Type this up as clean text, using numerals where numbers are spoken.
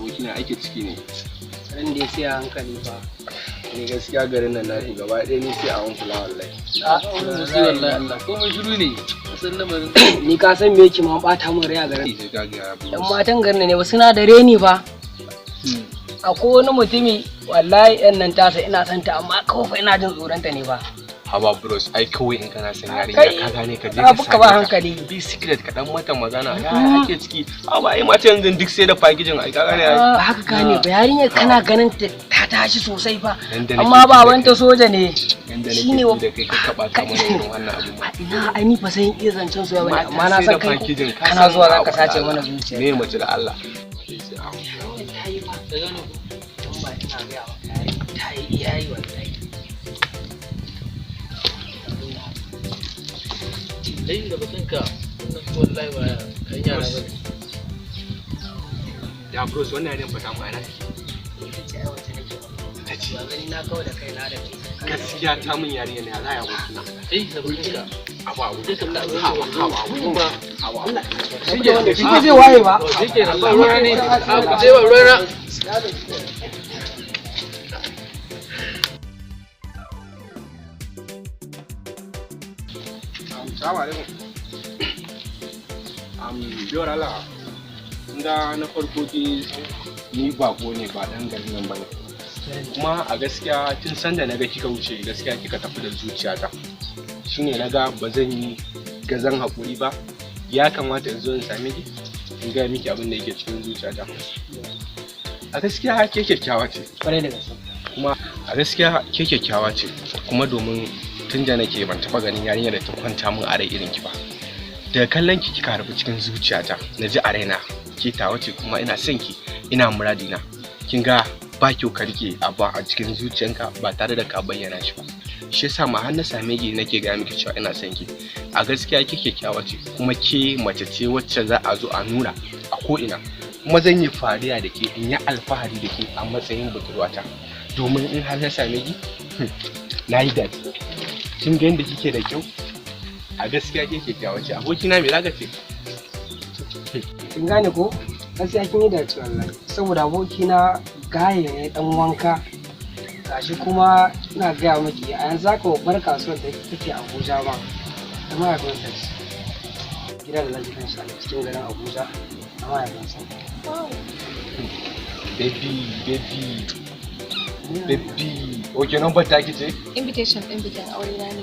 Abokina, ake ciki ne? Ran da ya sai a hankali fa. Ni gaskiya garin nan naku gaba ɗaya ni sai a hankula wallahi. Musi wallahi, Allah komai shiru ne, san lamarin. Ni ka san me yake ma bata min rai a garin? Sai ka ga Yan matan garin ne ba suna da reni fa. Akwai wani mutumi wallahi, yan nan tasa ina son ta, amma kawai fa ina jin tsoron ta ne fa. Haba bros, ai kawai in kana son yarinya, Kai, ka gane, ka je ka ka fi ka ba same ta. hankali. Be secret, ka dan mata magana, ya ake ciki? Haba, ai mata yanzu duk sai da packaging, ai ka gane ai. Ba haka gane ba, yarinyar kana ganin ta, ta tashi sosai fa. Yanda nake Amma ji da babanta kai. soja ne. Yanda nake Shine ji da kai, ka kaba ta mana irin wannan abu ma. Ina, ai ni fa san iya zancen soyayya bane, amma na Mata sai san da kai packaging, ka kana san zuwa zaka abu sace da mana Allah. zuciya. Me mace da Allah. Ta yi fa. Don ba ina gaya maka, yarinyar ta yi iyayi wallahi. Dai da batunka wannan ko wallahi ba kan yara bane. Ya bros, wannan yarinyar fata mu ana take? Ita ce ai wacce nake ba. Ta ce. Ba gani na kawai da kaina da kai. Gaskiya ta mun yarinya ne, za ya abokina? Ai da batunka. Abu abu. Sai ka Haba, haba, abu. Ba. Haba. Shi ke Shi ba zai waye ba. Shi ke ba ruwa ne, a ku sai ba ruwa na. Salamu alaikum. Biyar Allah, ga na farko dai ni bako ne, ba dan garin nan bane. Kuma a gaskiya tun sanda na ga kika wuce, gaskiya kika tafi da zuciyata. Shine na ga ba zan yi gazan haƙuri ba. Ya kamata in zo in same ki, in gaya miki abin da yake cikin zuciyata. A gaskiya ke kyakkyawa ce. Kwarai da gaske. Kuma a gaskiya ke kyakkyawa ce, kuma domin tun da nake ban taɓa ganin yarinyar da ta kwanta min a rai irin ki ba. Daga kallon ki kika harbi cikin zuciyata, na ji a raina ke tawa ce, kuma ina son ki, ina muradina. Kin ga ba kyau ka rike abu a cikin zuciyanka ba tare da ka bayyana shi ba. Shi yasa ma har na same ki nake gaya miki cewa ina son ki. A gaskiya ke kyakkyawa ce, kuma ke mace ce wacce za a zo a nuna a ko ina, kuma zan yi fariya da ke, in yi alfahari da ke a matsayin budurwata, domin in har na same ki, na yi dace. Kin ga yadda kike da kyau? A gaskiya ke kyakkyawa ce. Abokina, me zaka ce? Kin gane ko? Gaskiya kin yi dace wallahi. Saboda abokina gaye ne dan wanka. Gashi kuma ina gaya miki, a yanzu haka babbar kasuwar da take Abuja ba. Da mahaifinsa ce. Gidan da zaki gan shi a cikin garin Abuja na mahaifinsa. Baby, baby, baby, okay, number ta ki ce? Invitation ɗin bikin aure na ne.